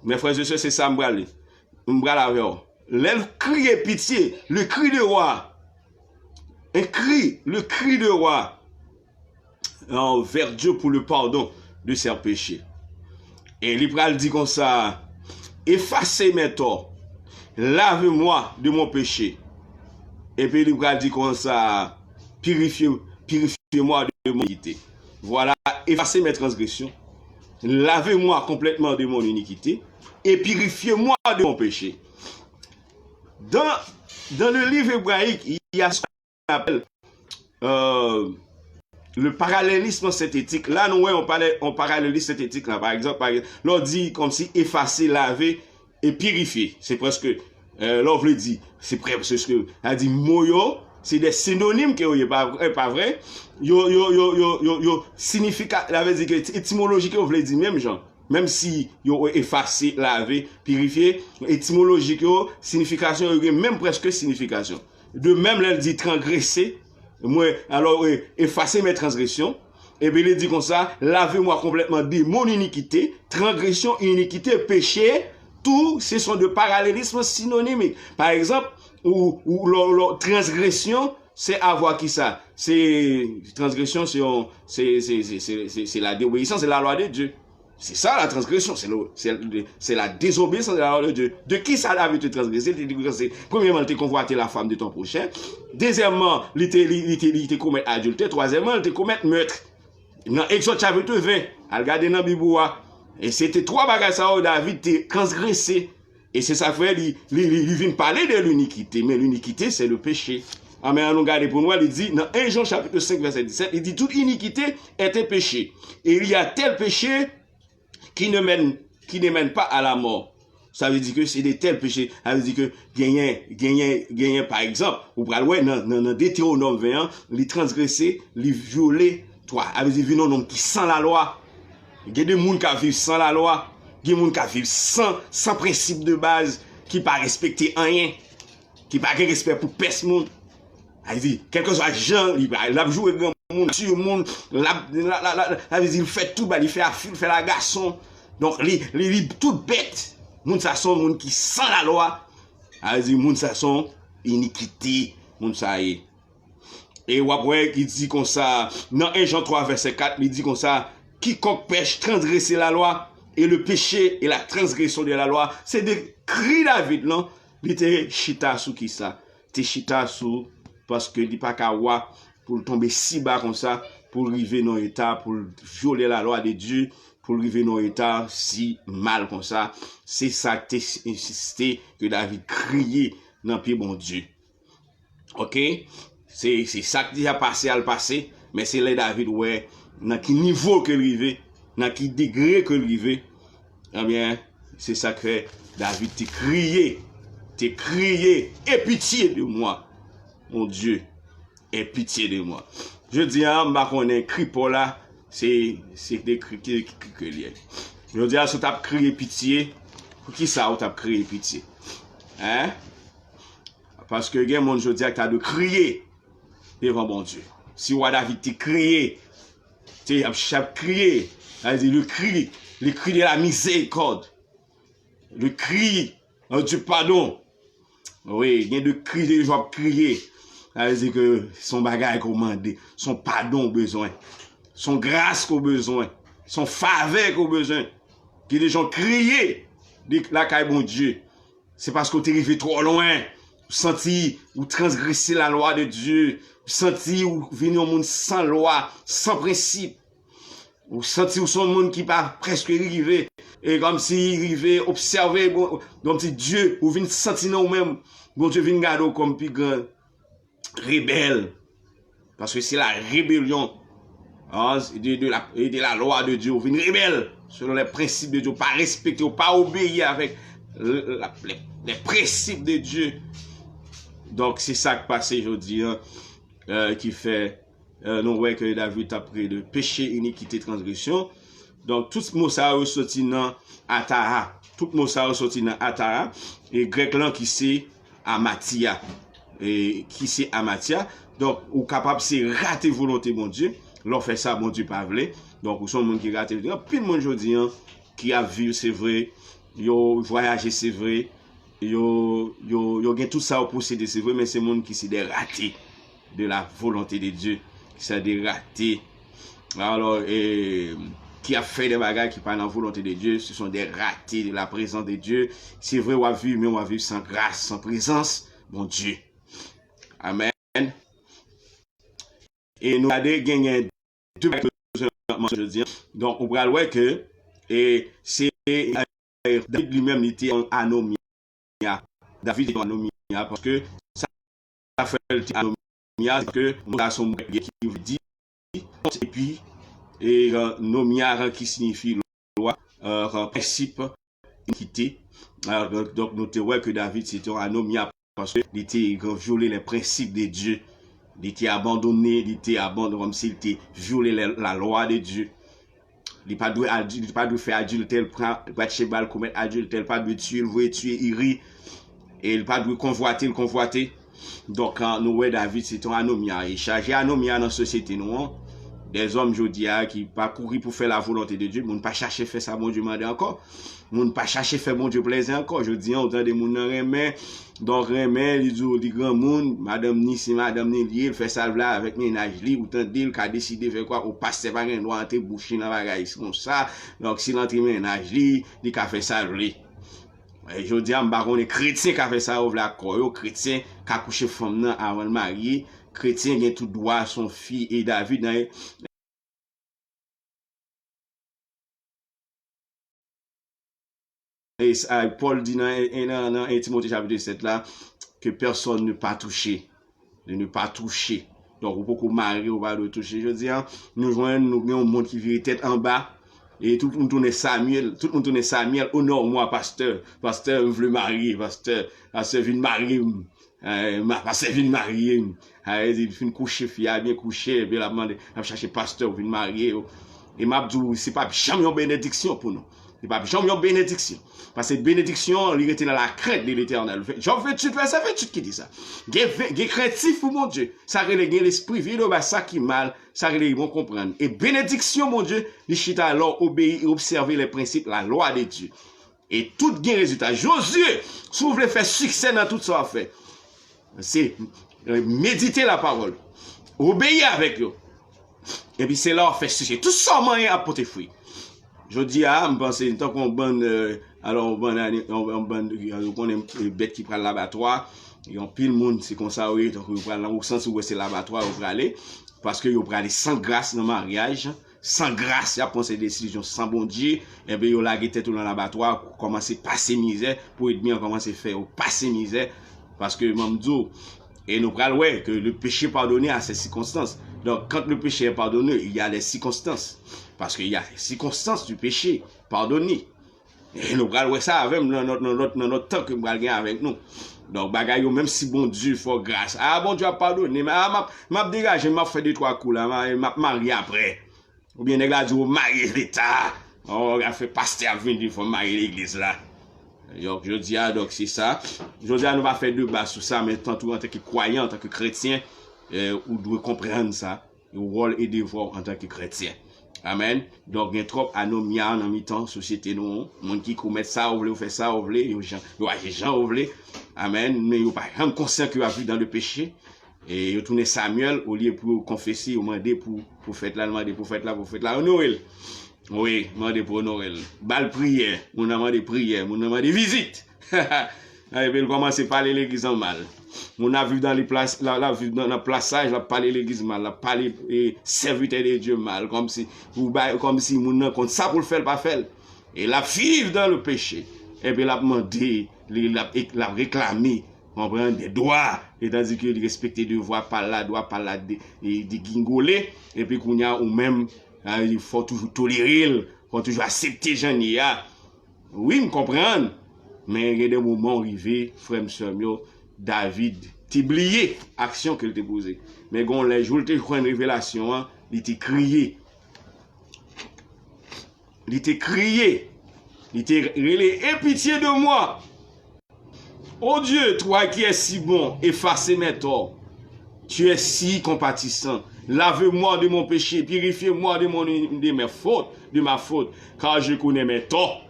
Mes frères et sœurs, se sa m pral li. M pral avè w. Lè l kriye pitye, le cri de roi, un cri, le cri de roi, envè Dye pou le pardon de ses péchés. E li pral di konsa, efface mes torts, lave-moi de mon péché. Epi li pral di konsa, purifie, purifie-moi de mon iniquité. Voilà, efface mes transgressions, lavez-moi complètement de mon iniquité et purifiez-moi de mon péché. Dans, dans le livre hébraïque, il y a ce qu'on appelle, euh, le parallélisme synthétique. La, nou wè yon, yon paralelis sentetik la. Pa egzanp, pa egzanp, lè w di kòmsi efase, lave, e pirifye. Se prèske, euh, lè w vle di, se prèske, sa di mo yo, se de sinonim ke yo ye, pa vre, pa vre? Yo, yo, yo, yo, yo, yo, sinifika, sa vle di ke etimoloji ke yo vle di menm jan. Menm si yo efase, lave, pirifye, etimolojik yo, sinifikasyon yo gen menm prèske sinifikasyon. De menm, lè l di trangrese, mwen, alò, e, efase mes transgressions, epi li di konsa, lavez-moi complètement de mon iniquité, transgression, iniquité, péché, tout, ce sont des parallélismes synonymiques. Pa egzanp, ou, ou, lò, lò, transgression, se avwa kisa? Se, transgression, se yon, se, se la désobéissance de la loi de Dieu. C'est ça la transgression, c'est le, c'est le, c'est la désobéissance de la loi de Dieu. De qui ça avait été transgressé? Il dit que c'est, premièrement, il te convoitait la femme de ton prochain. Deuxièmement, il te, il, il te, il te commet adultère. Troisièmement, il te commet meurtre. Nan Exode chapitre vingt, al gade nan Bib ou a. E se te twa bagay sa yo David te transgrese. E se sa k fè li, li, li, li vin pale de linikite. Men linikite, se le peche. Anben, ann nou gade pou n wè, li di, nan un Jean chapitre cinq, verset dix-sept, li di, toute iniquité est un péché. Et il y a tel péché qui ne mène, qui ne mène pas à la mort. Sa vle di ke se de tèl peche, sa vle di ke genyen, genyen, genyen, pa egzanp, ou pral wè nan, nan, nan Detewonòm ven an, li transgrese, li vyole twa. Sa vle di vin yon nonm ki san lalwa. Gen de moun k ap viv san lalwa, gen moun k ap viv san, san prensip de baz, ki pa respekte anyen, ki pa gen respè pou pès moun. Sa vle di, kèlkeswa jan, li, l ap joure granmoun, l ap tiye moun, l ap, l ap, l ap, l ap, sa vle di, li fè tout bagay, li fè afi, li fè lagason. Donk, li, li, li tout bèt. Moun sa se yon moun ki san lalwa. Sa vle di, moun sa se yon inikite, moun sa ye. E w ap wè, li di konsa, nan un Jean trois, verset quatre, li di konsa, quiconque pèche transgresse la loi, et le péché est la transgression de la loi. Se de kri David lan, li te chita sou kisa? Te chita sou, paske li pa ka wa, pou l tonbe si ba konsa, pou l rive nan eta, pou l vyole lalwa de Dye, pou l rive nan eta si mal konsa. Se sa k te ensiste ke David kriye nan pye Bondye. Oke? Se, se sa k deja pase al pase, men se lè David wè nan ki nivo ke l rive, nan ki degre ke l rive, ebyen, se sa k fè David te kriye, te kriye, aie pitié de moi, mon Dieu, aie pitié de moi. Jodi a, m pa konnen kri pa w la, se, se de kri, ki, ki, ki, ki l ye. Jodi a, si w t ap kriye pitye, pou ki sa w t ap kriye pitye? Hein? Paske gen moun jodi a ki ta dwe kriye devan Bondye. Si wa David te kriye, te ap, ap kriye, sa vle di le cri, le cri de la miséricorde, le cri, euh, du pardon. Wi, gen de kri de jwa ap kriye. Sa vle di ke se yon bagay ke w mande, se yon padon w bezwen, se yon gras ke w bezwen, se yon favè ke w bezwen. Gen de jan w kriye de lakay Bondye. Se paske w te rive twò lwen. Ou santi ou transgrese lalwa de Dye. Ou santi ou vin yon moun san lwa, san prensip. Ou santi ou se yon moun ki pa prèske rive. E kòmsi rive obsève, bon, kòmsi Dye, ou vin santi nan ou menm. Bondye vin gade w kòm pi gran rebèl. Paske se la rébellion, hein, de, de la, et de la loi de Dieu. Ou vin rebèl selon les principes de Dieu. Ou pa respekte, ou pa obeyi avèk le, la, les, les principes de Dieu. Donk, se sa k pase jodi a, euh, ki fè, euh, nou wè ke David t ap kriye de péché, iniquité, transgression. Donk, tout mo sa yo soti nan atara. Tout mo sa yo soti nan atara, e grèk lan ki se amatia. E ki se amatia. Donk, ou kapab se rate volonte Bondye. Lè w fè sa, Bondye pa vle. Donk, ou se yon moun ki rate. Gen anpil moun jodi a ki ap viv, se vre. Yo vwayaje, se vre. Yo, yo, yo gen tout sa yo posede, se vre, men se moun ki se de rate de la volonte de Dye. Se de rate. Alò, e, ki ap fè de bagay ki pa nan volonte de Dye, ce sont des ratés de la présence de Dieu. Se vre, w ap viv, men w ap viv san gras, san prezans Bondye. Amèn. E nou gade, genyen de bagay ke nou bezwen mansyone jodi a. Donk, ou pral wè ke, e, se, e, David li menm, li te anomia. David te anomia, paske sa fè l te anomia, se ke mo sa se yon mo grèk ki vle di, epi, e, nomia ki siyifi lwa, e, prensip, inikite. E, donk, donk, nou te wè ke David se te yon anomia, paske li te vyole les principes de Dieu. Li te abandone, li te abandone, kòmsi li te vyole la, la lwa de Dye. Li pa dwe adi-, li pa dwe fè adiltè, li pran Batcheba, l komèt adiltè, li pa dwe tiye, l voye tiye Iri. E li pa dwe konvwate, l konvwate. Donk, an, nou wè David se te yon anomia. E chaje anomia nan sosyete nou an. Dèzòm jodi a ki pa kouri pou fè la volonte de Dye. Moun pa chache fè sa Bondye mande ankò. Moun pa chache fè Bondye plezi ankò. Jodi a, ou tande moun nan renmen, donk renmen, li di w li granmoun, madanm ni se madanm ni li ye, l fè sa l vle avèk mennaj li, ou tande l ka deside fè kwa, ou pastè pa gen dwa antre bouch li nan bagay konsa, donk si l antre mennaj li, li ka fè sa l vle. E jodi a, m pa konnen kretyen ka fè sa yo vle ak kò yo, kretyen ka kouche fanm nan avan l marye, kretyen gen tout dwa, se yon fi, e David nan E sa, Pòl di nan, nan, nan un Timothée chapitre sept la, que personne ne pas toucher, de ne pas toucher. Donk, ou poko mare, ou pa dwe touche. Jodi a, nou jwenn, nou gen yon moun ki vire tèt anba. E tout moun tounen Samuel, tout moun tounen Samuel, onore mwa, pastè, pastè, m vle marye, pastè, pastè, vin marye m. Eh, ma pastè vin marye m. Eh, li fin kouche fi a, byen kouche, epi l ap mande, l ap chache pastè pou vin marye yo. E m ap di w, se p ap janm yon benediksyon pou nou. Li p ap janm yon benediksyon. Paske benediksyon an, li rete nan la crainte de l'Éternel. Job venntuit, vèsè venntuit ki di sa. Gen, gen krentif pou Bondye. Sa rele gen lespri vide ba sa ki mal, sa rele bon konprann. E benediksyon Bondye, li chita lè w obeyi e obsève les principes, la loi de Dieu. E tout gen rezilta. Jozye, si w vle fè siksè nan tout sa w ap fè, se, eh, medite lapawòl, obeyi avèk yo. Epi se la w ap fè siksè. Tout sa w manyen ap pote fwi. Jodi a, m panse, tankou yon bann, eh, alò, yon bann, yon, yon bann, eh, ou konnen, eh, bèt ki pral labatwa, Yon pil moun, se konsa yo ye, tankou yo pral nan, ou santi w wè se labatwa yo prale, paske yo prale san gras nan maryaj, san gras, y ap pran se desizyon san Bondye, enben yo lage tèt yo nan labatwa, kòmanse pase mizè, pou ènmi an kòmanse fè yo pase mizè, paske m di w, e nou pral wè ke le péché pardonné a ses circonstances. Donc, quand le péché est pardonné, il y a les circonstances. Parce qu'il y a les circonstances du péché pardonné. E nou pral wè sa avè m nan lòt, nan lòt, nan lòt tan ke m pral gen avèk nou. Donk, bagay yo, menm si Bondye fè w gras, a, Bondye ap padone m, a, m ap, m ap degaje m, m ap fè de twa kou la, m a- m ap marye apre. Oubyen nèg la di w marye leta, o, afè pastè ap vin di fò m marye legliz la. Donk, jodi a, donk, se sa. Jodi a, nou pa fè deba sou sa, men tantou antanke kwayan, antanke kretyen, e, ou dwe konprann sa. Wòl e devwa w antanke kretyen. Amèn. Donk, gen twòp anomya nan mitan sosyete nou an. Moun ki komèt sa yo vle, yo fè sa yo vle, yo jan, yo aji jan yo vle. Amèn. Men yo pa janm konsyan ke yo ap viv dan le peche. E yo tounen Samyèl, olye pou yo konfese, yo mande pou pwofèt la, yo mande pwofèt la, pwofèt la onore l. Wi, mande pou onore l. Ba l priyè, moun nan mande priyè, moun nan mande vizit. Epi l kòmanse pale legliz an mal. Moun nan viv nan li plas, la, la viv nan, nan plasaj, l ap pale legliz mal, l ap pale e, sèvitè de Dye mal, kòmsi ou bay, kòmsi moun nan konn sa pou l fè, l pa fè l. E l ap viv dan le peche. Epi l ap mande, li, l ap, l ap reklame, konprann, de dwa, e tandike li respekte devwa pa l la, dwa pa l la de, e, degingole, epi kounye a ou menm, a, fò w toujou tolere l, fò w toujou aksepte jan l ye a. Wi, m konprann. Men gen de moman w rive, frè m, sè m yo, David te bliye aksyon ke l te poze. Men gen yon lè, jou l te jwenn revelasyon an, li te kriye. Li te kriye. Li te rele, Aie pitié de moi. Ô Dieu, toi qui es si bon, efface mes torts. Tu es si compatissant. Lave-moi de mon péché, purifie-moi de mon, de mes fautes, de ma faute, car je connais mes torts.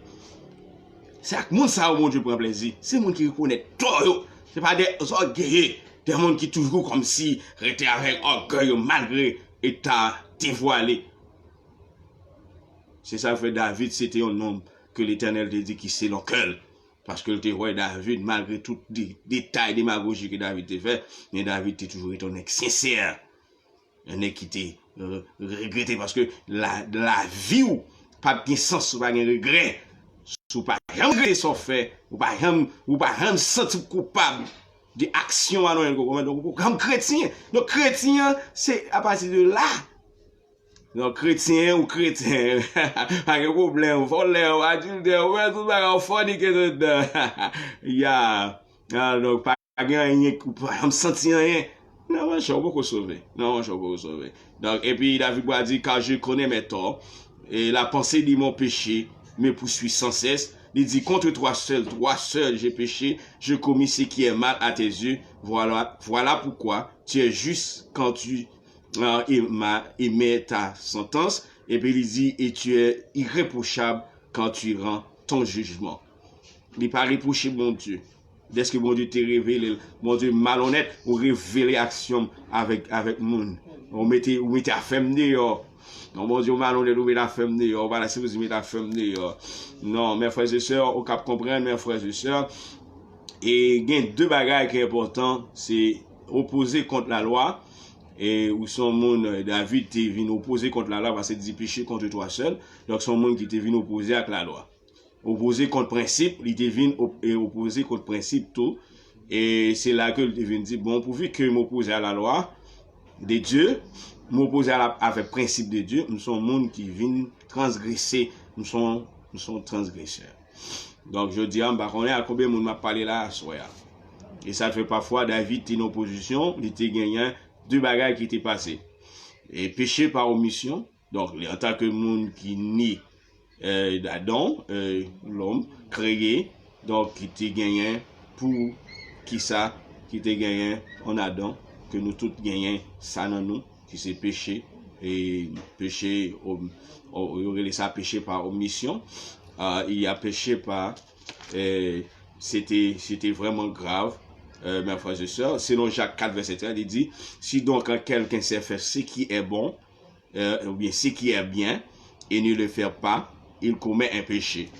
Se ak moun sa yo Bondye pran plezi. Se moun ki rekonèt tò yo. Se pa de zògeye, de moun ki toujou kòmsi rete avèk ògèy yo malgre eta devwale. Se sa k fè David se te yon nonm ke Letènèl te di ki selon kè l. Paske l te wè David, malgre tout de, detay demagoji ke David te fè, men David te toujou rete yon nèg sensè. Yon nèg ki te, euh, regrete, paske la, lavi w p ap gen sans si w pa gen regrè. Si w pa janm regrete sa w fè, ou pa janm, ou pa janm santi w koupab de aksyon a nan yon komèt, donk ou pa janm kretyen. Donk kretyen an, se apati de la. Donk kretyen, ou kretyen. Pa gen pwoblèm, vòlè, ou adiltè, ou fè tout bagay, ou fònike tout dan. Ya. Ah, donk pa gen anyen, ou pa janm santi anyen. Non, monchè, ou poko sove. Non, monchè, ou poko sove. Donk, epi David va di, car je connais mes torts, et la pensée de mon péché me poursuit sans cesse. Li di, contre toi seul, toi seul, j'ai péché, j'ai commis ce qui est mal à tes yeux. Voilà, voilà pourquoi tu es juste quand tu, euh, et ma, et mets ta sentence. Epi li di, et tu es irréprochable quand tu rends ton jugement. Li pa repwoche Bondye. Dèske Bondye te revele l, Bondye malonèt, ou revele aksyon m avèk, avèk moun. Ou mete, ou mete afè m deyò. Non, Bondye, ou malonèt, ou mete afè m deyò. Ou pa ta sipoze mete afè m deyò. Non, mes frères et sœurs, ou kap konprann, mes frères et sœurs. E gen de bagay ki enpòtan, se opoze kont lalwa. E ou se yon moun, David te vin opoze kont lalwa, paske li di, péché contre toi seul. Donk, se yon moun ki te vin opoze ak lalwa. Opoze kont prensip, li te vin op-, e opoze kont prensip tou. E se la ke l te vin di, bon, pourvu que m opoze a la loi de Dieu, m opoze a la, avèk prensip de Dieu, m se yon moun ki vin transgrese, m se yon, m se yon transgresè. Donk, jodi a, m pa konnen a konbyen moun m ap pale la aswè a. E sa fè pafwa, David te nan pozisyon, li te genyen de bagay ki te pase. E péché par omission, donk, li, antanke moun ki ne, euh, d'Adam, euh, l'homme, créé, donk, ki te genyen pou kisa, ki te genyen an Adan, ke nou tout genyen sa nan nou, ki se peche, e peche, o-, o-, yo rele sa péché par omission. Ah, il y a péché par, euh, c'était, c'était vraiment grave, euh, mes frères et sœurs. Selon Jacques quatre, verset treize, il dit, si donc quelqu'un sait faire ce qui est bon, euh, ou bien ce qui est bien, et ne le fait pas, il commet un péché.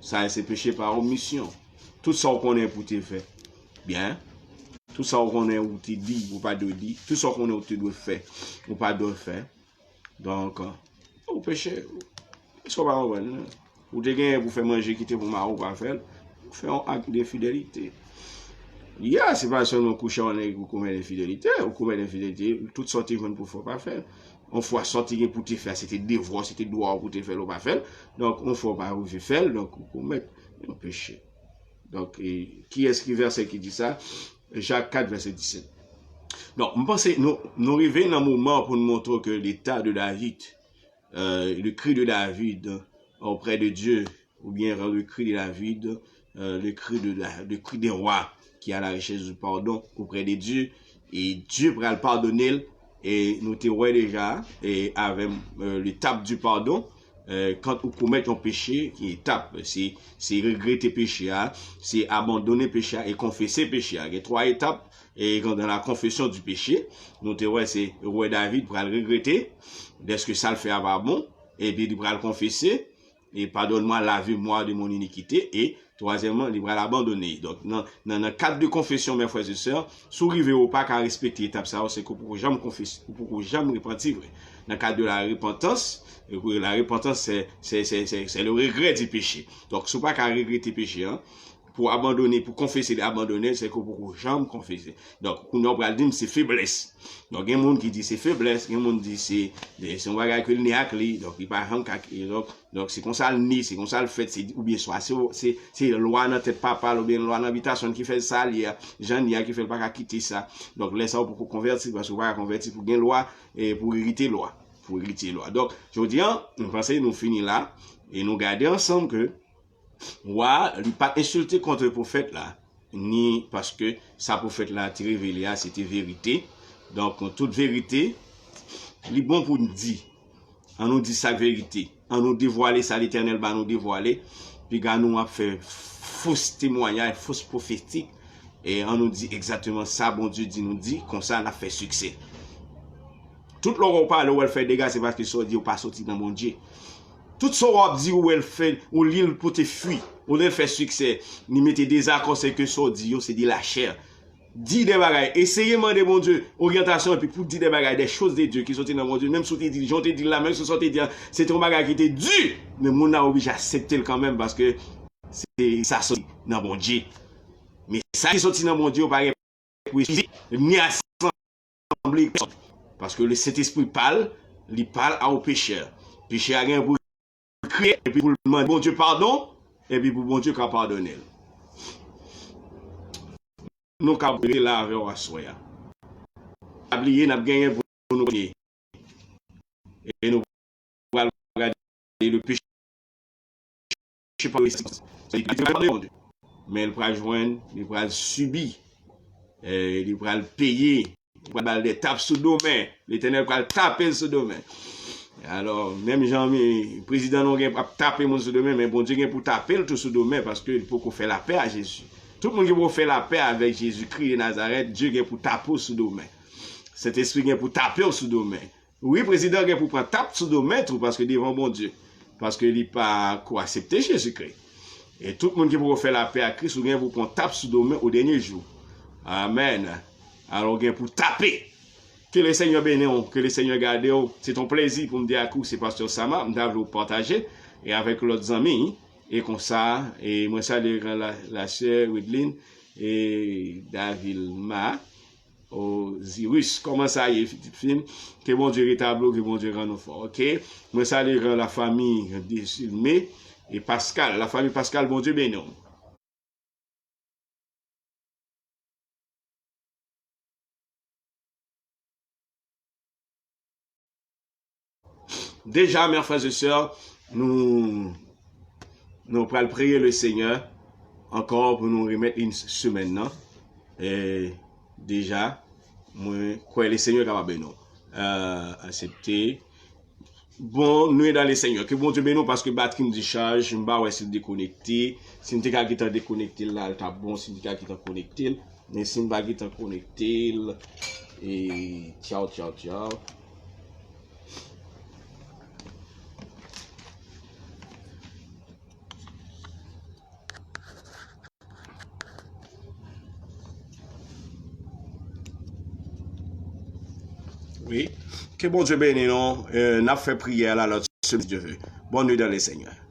Sa se péché par omission. Tout sa w konnen pou te fè byen, Tout sa ou konnen ou te di, ou pa dwe di. Tout sa ou konnen ou te dwe fè, ou pa dwe fè. Donk, ou peche. Èske w pa konprann? Ou te genyen pou fè manje ki te pou mari w, ou pa fè l. Ou fè yon ak de fidelite. Ya, se pa sèlman kouche ak yon nèg ou komèt enfidelite, ou komèt enfidelite, tout sa w te jwenn pou fè, ou pa fè l. Yon fwa sa w te gen pou te fè, se te devwa w, se te dwa w pou te fè l, ou pa fè l. Donk, yon fwa w pa rive fè l, donk ou komèt yon peche. Donk, e, kiyès ki vèsè ki di sa? Jak kat, vèsè disèt. Donk, m panse nou, nou rive nan moman pou n montre ke leta de David, euh, le cri de David auprès de Dieu, oubyen le cri de David, euh, le cri de la, le cri d'un roi qui a la richesse du pardon auprès de Dieu, e Dye pral padone l, e nou te wè deja, e avè, euh, l'étape du pardon, euh, quand ou komèt yon peche, ki etap, se, se regrete peche a, se abandone peche a e konfese peche a. Gen twa etap, e dans la confession du péché, nou te wè se wè David pral regrete dèske sa l fè a pa bon, epi li pral konfese, et pardonne-moi, lave-moi de mon iniquité, e twazyèmman, li pral abandone. Donk, nan, nan, nan kad de konfesyon, mes frères et sœurs, si w rive ou pa ka respekte etap sa yo, se ke ou poko janm konfese, ou poko janm repanti vre. Nan kad de la repantans, la repantans, se, se, se, se, se le regret du péché. Donk, si w pa ka regrete peche an, pou abandone, pou konfese li abandone, se ke ou poko janm konfese. Donk, kounye a w pral di m se feblès. Donk, gen moun ki di se feblès, gen moun di se, se yon bagay ke l ne ak li, donk li pa janm ka, donk, donk se konsa l ne, se konsa l fèt, se, oubyen swa se, se, se lwa nan tèt papa l, oubyen lwa nan bitasyon l ki fè l sa l ye a, jan l ye a ki fè l pa ka kite sa. Donk, lè sa a ou poko konvèti, paske ou pa ka konvèti pou gen lwa, e pou erite lwa, pou erite lwa. Donk, jodi a, m panse nou fini la, e nou gade ansanm ke Wa, li pa t ensilte kont pwofèt la, ni paske sa pwofèt la te revele a, se te verite. Donk, tout verite, li bon pou n di. An nou di sa k verite. An nou devwale sa Letènèl ba nou devwale. Piga nou ap fè fos temwayaj, fos pwofetik. E an nou di egzakteman sa Bondye di nou di, konsa n ap fè siksè. Tout lè w pale, w wè l fè dega, se paske sa w di yo pa soti nan Bondye. Tout sa w ap di, w wè l fè, ou li l pote fwi, ou li l fè siksè, li mete dezakò, se ke sa w di yo, se de la chè. Di de bagay, eseye mande Bondye oryantasyon, epi pou di de bagay, des choses de Dieu ki soti nan Bondye, menm si w te di l, jan w te di l la, menm si sa w te di a, se te yon bagay ki te di, men moun nan oblije aksepte l kanmenm, paske se sa soti nan Bondye. Men sa ki soti nan Bondye, yo pa gen pou eskize, ni asanble pèsòn. Paske le Sentespri pa l, li pa l a yon pechè. Pechè a gen pou l kriye, epi pou l mande Bondye padon, epi pou Bondye ka padone l. Nou ka rete la avè w aswè a. Pa bliye, n ap genyen pou nou priye. E nou pral gade le péché par l'existence. Sa vle di, li pral pale, Bondye. Men li pral jwenn, li pral sibi, e li pral peye, li pral ba l de tap sou do men. Letènèl pral tape l sou do men. Alò, menm jan prezidan nou gen ap tape moun sou do men, men Bondye gen pou tape l tou sou do men, paske li poko fè lapè a Jezi. Tout moun ki poko fè lapè avèk Jezikri de Nazarèt, Dye gen pou tape w sou do men. Sentespri gen pou tape w sou do men. Wi, prezidan gen pou pran tap sou do men tou, paske devan Bondye, paske li pa ko aksepte Jezikri. E tout moun ki poko fè lapè ak Kris, ou gen pou pran tap sou do men o dènye jou. Amèn. Alò, ou gen pou tape. Ke le Senyè beni w, ke le Senyè gade w. Se t on plezi pou m te ak ou, se pastè Sama, m ta vle w pataje e avèk lòt zanmi. E konsa, e mwen salye gran la, la sè Widline e Davilma. Ozirus, kòman sa ye, pitit fi m? Ke Bondye retabli w, ke Bondye rann ou fò, oke? Mwen salye gran lafanmi Desilme e Paskal, lafanmi Paskal, Bondye beni w. Deja, mes frères et sœurs, nou, nou pral priye le Senyè ankò pou nou remèt li semèn nan. E deja, mwen kwè le Senyè kapab beni nou. Euh, aksepte. Bon, nou ye dan le Senyè. Ke Bondye beni w, paske batri m dichaj, m pa wè si l dekonekte. Si m te ka gentan dekonekte l la, l t ap bon. Si m te ka gentan konekte l, men si m pa gentan konekte l, e tchaw, tchaw, tchaw. Wi. Ke Bondye beni nou. Euh, n ap fè priyè la lòt semèn, si Dye vle. Bonne nuit dans le Seigneur.